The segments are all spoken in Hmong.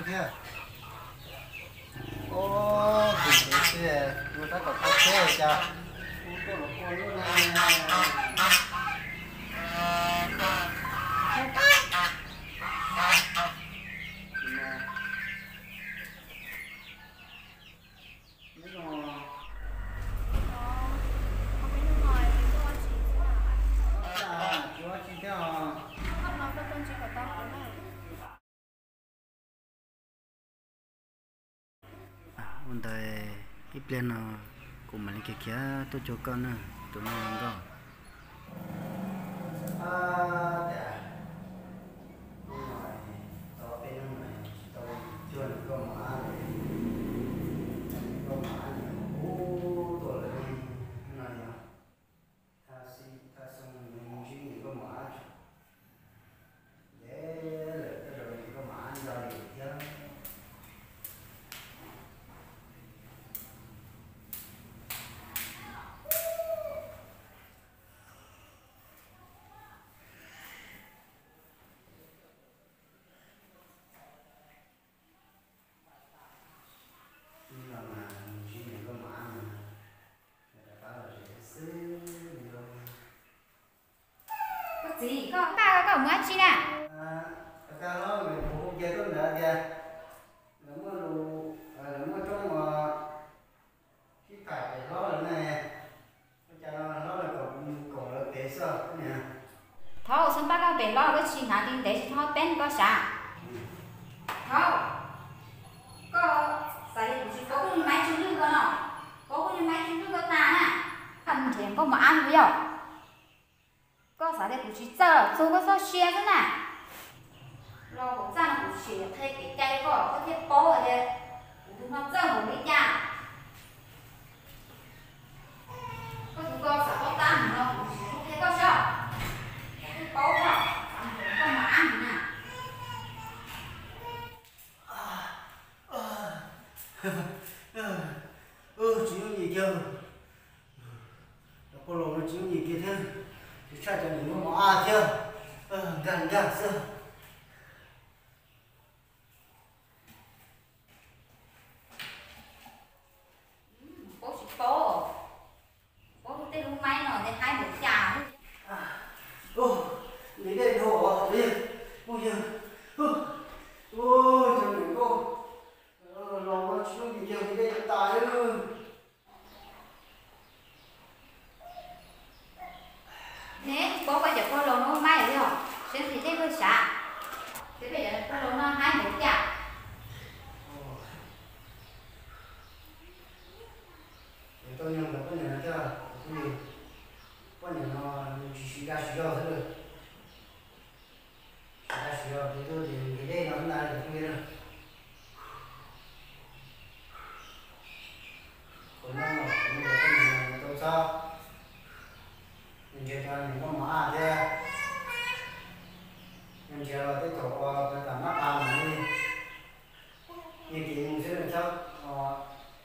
Thiab. Tus ntawd thiaj ua tab tom kho tsheb cas hu tuaj los ua lub ne. Ua ntawd ib pliag no kuv mam li khiav khiav tuaj cuag koj na, tus no nkauj. Koj txiv, koj npaj koj mus dab tsi na? Koj hlob, kuv hu kiag tuaj ntawd tias lawv muaj lus, lawv muaj rooj sib tham pem hlob lawm ne. Ua cas no hlob lawv kom kuv mus koom lawv pem xwb niam? Thaum xub npaj koj pem hlob koj tsis hnav ntev tsis txhob peb koj sav. Thaum koj xav li kuv tsis paub kuj nyuag maib tsw lwj koj no, paub kuj nyuag maib tsw lwj koj tas na. Koj nrhiav nkauj mos ab mus yog. Koj xav tias kuv tsis txawj txug koj txoj sia xwb na. Los kuv txaj no kuv tsis qhia kev cai rau koj, koj thiaj paub hais tias kuv tus no txawj npaum li cas. Koj tus ko xav paub tab mus no kuv tsis qhia koj xwb. Koj thiaj paub koj, xav mus koj mos ab mus na. Tsis yooj yim kiag, cov poj laus no tsis yooj yim kiag thiab, tsis tshaj cov niam nkauj mos ab thiab, nkag nkag xwb. Paub tsis paub, paub tej lub maib no ces haib npaum cas. Nqhis dej dhau os phooj ywg. Cov niam nkauj laus no tsis yooj yim kiag, nqhis dej tas li. Ne, paub peb cov pog laus no maib yog, seb nqhis dej koj sav, seb peb cov pog laus no haib npaum cas. Tau nyob ntawm poj niam no thiab, poj niam no nws tsis siv dag siv zog xwb. Siv dag siv zog ces tuaj ces nqhis dej no ntag cov phooj ywg na. Qhov no los kuv me cov poj niam no tau txhob ntsia cov niam nkauj mos ab thiab. Yog ntsia los tej thaum uas tam mab qha mas nyiag kev mus xwb, txhob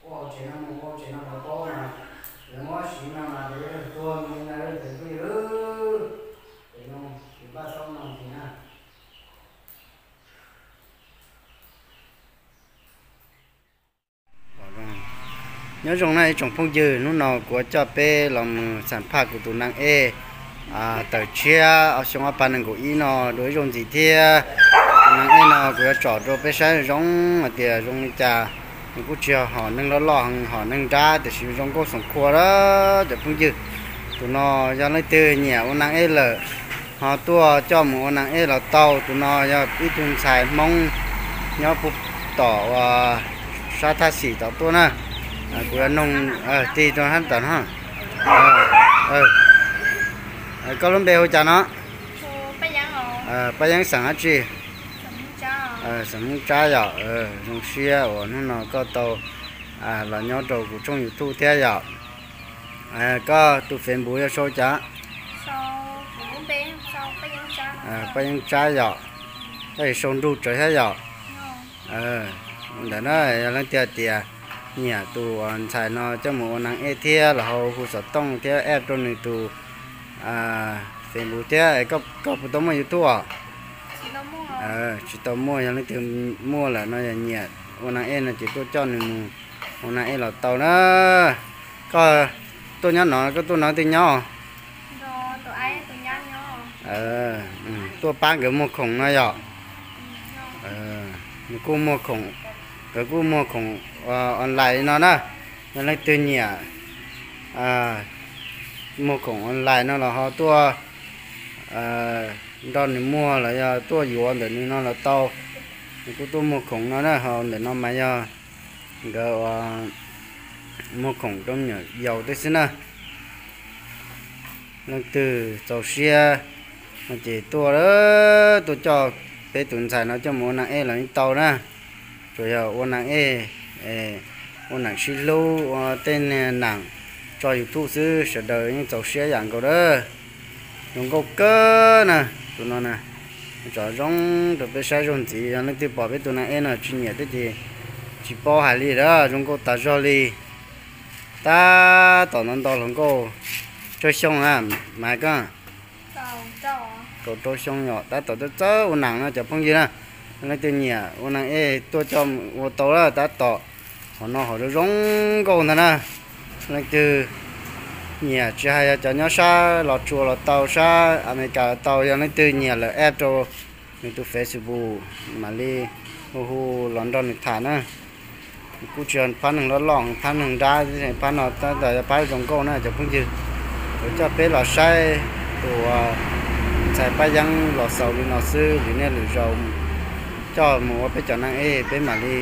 ua hauv tsev no mus, ua hauv tsev no lawv paub mas lawv muab siv no mas lawv yuav tuag mus li ntawd, cov phooj ywg. Ces no ces npaj txhob no ces na. Nyob zoo na ib tsoom phooj ywg, hnub no kuv yuav coj peb los mus xam phaj kuv tus naag ej tawm tshiab xyoo ob phav nees nkaum ib no dua ib zaug ntxiv thiab. Tus naag ej no kuv yuav tsom rau peb saib zoo hais tias zoo li cas. Nws kuj tsis yog hom neeg loj loj heev, hom neeg nrab, tiam sis zoo nkauj xoom khua lawm cov phooj ywg. Tus no yog leej twg nyiam ua naag ej lawm ho tuaj coj mus ua naag ej los tau. Tus no yog ib tug ntxhais Hmoob nyob puag tom uas sab Thaj Xim tom tuaj na. Kuv yuav noog tig rau hab tom no. Koj lub npe hu cas no? Paj Yeeb xeem dab tsi? Xeem Hmoob Tsab yom. Zoo siab uas hnub no koj tau los nyob rau kuv tshooj YouTube thiab yom. Koj tus Facebook yog sau cas? Paj Yeeb Tsab yom. Koj sau nrug tsawv thiab yom. Ntawm no yog leej twg hais tias nyiam tus ntxhais no coj mus ua naj ej thiab los hau hu xov tooj thiab add rau nws tus Facebook thiab, koj puas tau muaj YouTube os? Tsis tau muaj. Yog leej twg muaj lawm no yog nyiam ua naj ej no ces tuaj coj nws mus ua naj ej los tau na. Koj tuaj nyob no, koj tuaj no twg nyob? Tuaj pab nkawd muag khoom no yom. Nws kuj muag khoom, nkawd kuj muag khoom online no na. Yog leej twg nyiam muag khoom online no los ho tuaj nrog nws muag los yog tuaj yuav ntawm nws no los tau. Nws kuj tuaj muag khoom no na, ho ntawm no mas yog nkawd muag khoom rau me nyuam yaus tej xwb na. Leej twg txaus siab no ces tuaj, tuaj coj peb tus ntxhais no coj mus ua naj ej los yeej tau na. Tsuas yog ua naj ej, ua neem sib hlub, ua tej neeg tso YouTube xwb sawv daws yeej txaus siab yam nkaus na. Zoo nkauj kawg na, tus no na. Tsom zoo rau peb saib zaug ntxiv, yog leej twg pom peb tus naj ej no tsis nyiam thiab ces tsis paub hais li lawm, zoo nkauj tas zog li. Tab tom nto nto hluas nkauj, tsawg xyoo na, Maiv Koob? Kaum rau xyoo yom, tab tom txawj txawj ua neem no cov phooj ywg na. Leej twg nyiam ua naj ej tuaj coj ua tau lawm, tab tom hom no hom zoo zoo nkauj ntag na. Leej twg nyiam tsis hais yog cov nyob sab Los Tsuas los tau, sab Amelikas los tau, yog leej twg nyiam lawm add rau nws tus Facebook mam li hu hu los nrog nws tham na. Kuj tsis yog phab neeg loj loj, phab neeg nrab, phab no tab tom yog phab zoo nkauj na cov phooj ywg. Kuv coj peb los saib tus ntxhais Paj Yeeb los xaus li no xwb, lwm niaj lwm zaus coj mus ua peb cov naj ej peb mam li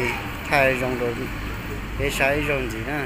thaij zoo rau peb saib ib zaug ntxiv na.